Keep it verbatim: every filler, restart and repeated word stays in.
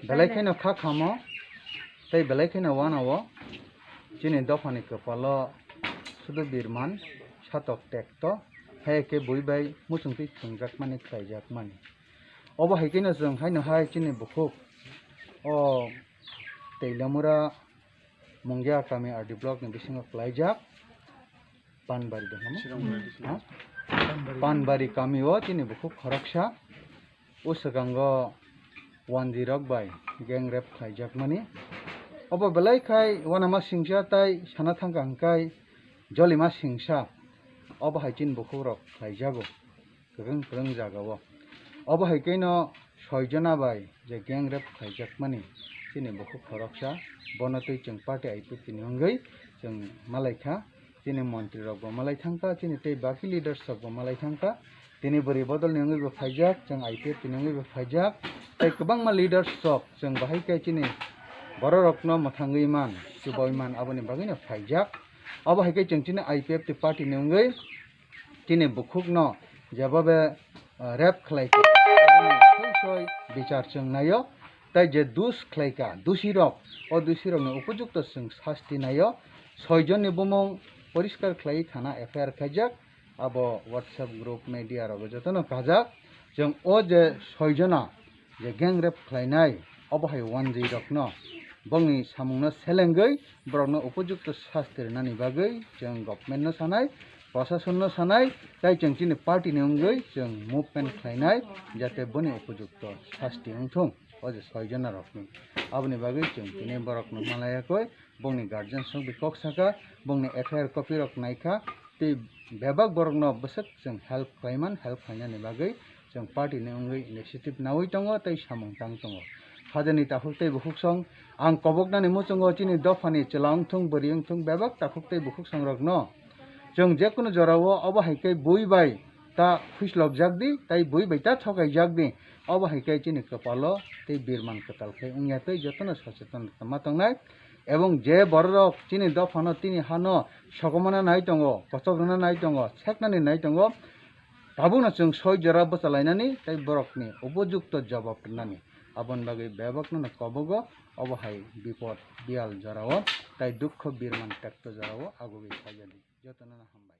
Belai kheno kha khamo, tei belai kheno wanao, chini dophani kwpalo sudu birman, satok tekto, hai khe bui bai muchungtwi thwngjakmani, khlaijakmani. Obo hai kheno chwng haino hai chini bukhuk o Teilamura Mungia kami R D block ni bisingo khlaijak. Panbari de hamo? Ha? Panbari kami o chini bukhuk khoroksa. O swkango wanjwi rok bai gang rape khlaijakmani. Obo belai khai wanama singsa tai sana thangka hwnkhe jolima singsa. Obo hai chini bukhuk rok khlaijago. Kwrwng kwrwng jagao. Obo hai khe no soi jona bai je gang rape khlaijakmani chini bukhuk khoroksa, bono twi chwng party I P F T ni wngwi chwng malaikha, chini montri rok bo malai thangkha, chini tei baki leaders rok bo malai thangkha, tini bwrwi bodol ni wngwi bo phaijak, chwng I P F T ni wngwi bo phaijak, tei kwbangma leaders rok chwng bahai khe chini borok rokno mwthangwi man, chubui man, aboni bagwi no phaijak. Obo hai khe chwng chini I P F T party ni wngwi chini bukhukno jebobe, ah, rape khlai kha, aboni soi soi bichar chwng naio, tei je dus khlai kha, dusirok, o dusirokni upojukto chwng sasti naio. Soi jonni bumung poriskar khlai thana F I R khaijak, abo WhatsApp group media rogo jotono kajak. Chwng o je soi jona je gang rape khlainai, obo hai wanjwi rokno, bongni samungno selengwi borokno upojukto sasti rwnani bagwi chwng government no sanai, prasasonno sanai, tei chwng chini party ni wngwi chwng movement khlainai, jate boni upojukto sasti wngthung o je soi jona rokni. Aboni bagwi chwng tini borokno malaiya koi, bongni guardian rok bai kok saka, bongni F I R copy rok naikha, tei bebak borokno bwswk chwng help khlaiman, help khlainani bagwi chwng party ni wngwi initiative nawi tongo tei samung tang tongo. Hajani takhuk tei bukhuk song ang koboknani muchungo chini dophani chwla wngthung, bwrwi wngthung, bebak takhuk tei bukhuk song rokno chwng jekunu jorao obo hai khe bui bai ta khuislokjak di, tei bui bai ta thokaijak di, obo hai khe chini kwpalo tei birman kwtal khe wngya tei jotono socheton ma tongnai. Ebong je bororok chini dophano, tini hano sokomana nai tongo, kochok rwna nai tongo, seknani nai tongo, tabukno chwng soi jora bwchalainani tei borokni upojukto jawab rwnani. Aboni bagwi bebakno no kobogo obo hai bipod biyal jorao tei dukho birman tekto jorao agugwi saijadi. Jotono no hambai.